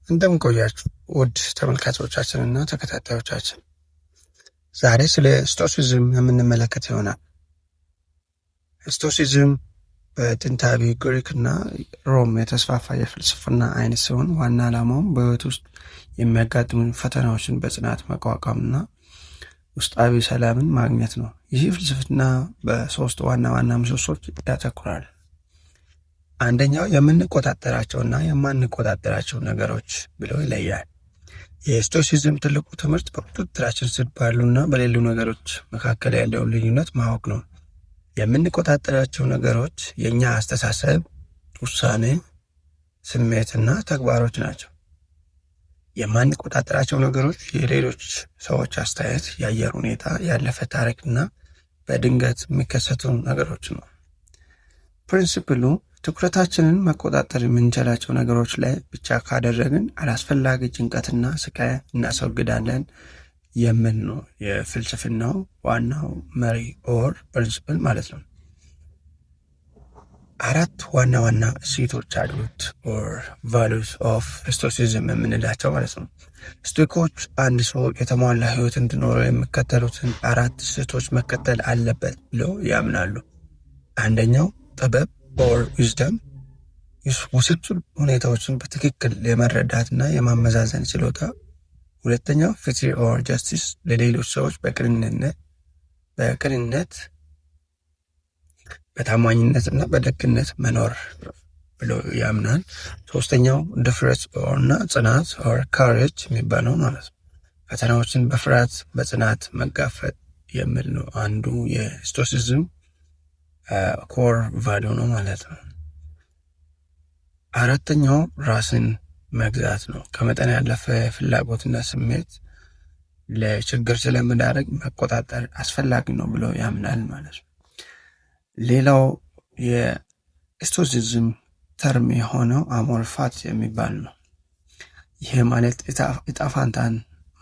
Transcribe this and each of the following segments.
እንደምን ቆያችሁ ውድ ተመልካቾቻችንና ተከታታዮቻችን። ዛሬ ስለ Stoicism የምንመለከት ይሆናል። Stoicism በጥንታዊ ግሪክና ሮም የተስፋፋ የፍልስፍና አይነት ሲሆን ዋና ዓላማውም በሕይወት ውስጥ የሚያጋጥሙን ፈተናዎችን በጽናት መቋቋምና ውስጣዊ ሰላምን ማግኘት ነው። ይህ ፍልስፍና በሶስት ዋና ዋና ምሰሶች ያተኩራል። አንደኛው የምንቆጣጠራቸውና የማንቆጣጠራቸው ነገሮች ብሎ ይለያል። የ Stoicism ትልቁ ትምህርት በቁጥጥራችን ስር ባሉና በሌሉ ነገሮች መካከል ያለውን ልዩነት ማወቅ ነው። የምንቆጣጠራቸው ነገሮች የእኛ አስተሳሰብ፣ ውሳኔ፣ ስሜትና ተግባሮች ናቸው። የማንቆጣጠራቸው ነገሮች የሌሎች ሰዎች አስተያየት፣ የአየር ሁኔታ፣ ያለፈ ታሪክና በድንገት የሚከሰቱ ነገሮች ነው። Principle ኡ ትኩረታችንን መቆጣጠር የምንችላቸው ነገሮች ላይ ብቻ ካደረግን አላስፈላጊ ጭንቀትና ስቃይ እናስወግዳለን የሚል ነው የፍልስፍናው ዋናው መሪ or principle ማለት ነው። አራት ዋና ዋና እሴቶች አሉት or values of Stoicism የምንላቸው ማለት ነው። ስቶይኮች አንድ ሰው የተሟላ ህይወት እንዲኖረው የሚከተሉትን አራት እሴቶች መከተል አለበት ብለው ያምናሉ። አንደኛው ጥበብ or wisdom፣ ውስብስብ ሁኔታዎችን በትክክል የመረዳትና የማመዛዘን ችሎታ። ሁለተኛው ፍትህ or justice፣ ለሌሎች ሰዎች በቅንነት፣ በታማኝነትና በደግነት መኖር ብሎ ያምናል። ሶስተኛው ድፍረት እና ጽናት or courage የሚባለው ማለት ነው። ፈተናዎችን በፍርሃት በጽናት መጋፈጥ የሚል ነው። አንዱ የ Stoicism core value ነው ማለት ነው። አራተኛው ራስን መግዛት ነው። ከመጠን ያለፈ ፍላጎትና ስሜት ለችግር ስለሚዳርግ መቆጣጠር አስፈላጊ ነው ብሎ ያምናል ማለት ነው። ሌላው የ Stoicism term የሆነው amor fati የሚባል ነው። ይህ ማለት እጣ ፋንታን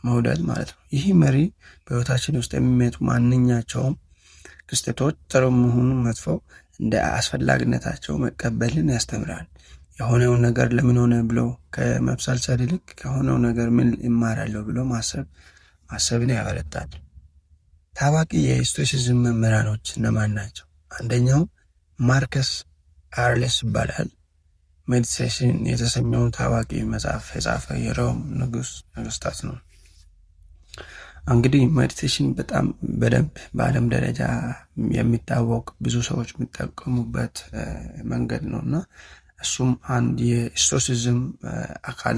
መውደድ ማለት ነው። ይህ መሪ በህይወታችን ውስጥ የሚመጡ ማንኛቸውም ክስተቶች ጥሩም ይሁኑ መጥፎ እንደ አስፈላጊነታቸው መቀበልን ያስተምራል። የሆነውን ነገር ለምን ሆነ ብሎ ከመብሰልሰል ይልቅ ከሆነው ነገር ምን እማራለሁ ብሎ ማሰብን ያበረታል። ታዋቂ የ Stoicism መምህራኖች እነማን ናቸው? አንደኛው ማርከስ አውሬሊየስ ይባላል። Meditation የተሰኘውን ታዋቂ መጽሐፍ የጻፈ የሮም ንጉስ ነገስታት ነው። እንግዲህ meditation በጣም በደንብ በዓለም ደረጃ የሚታወቅ፣ ብዙ ሰዎች የሚጠቀሙበት መንገድ ነው እና እሱም አንድ የ Stoicism አካል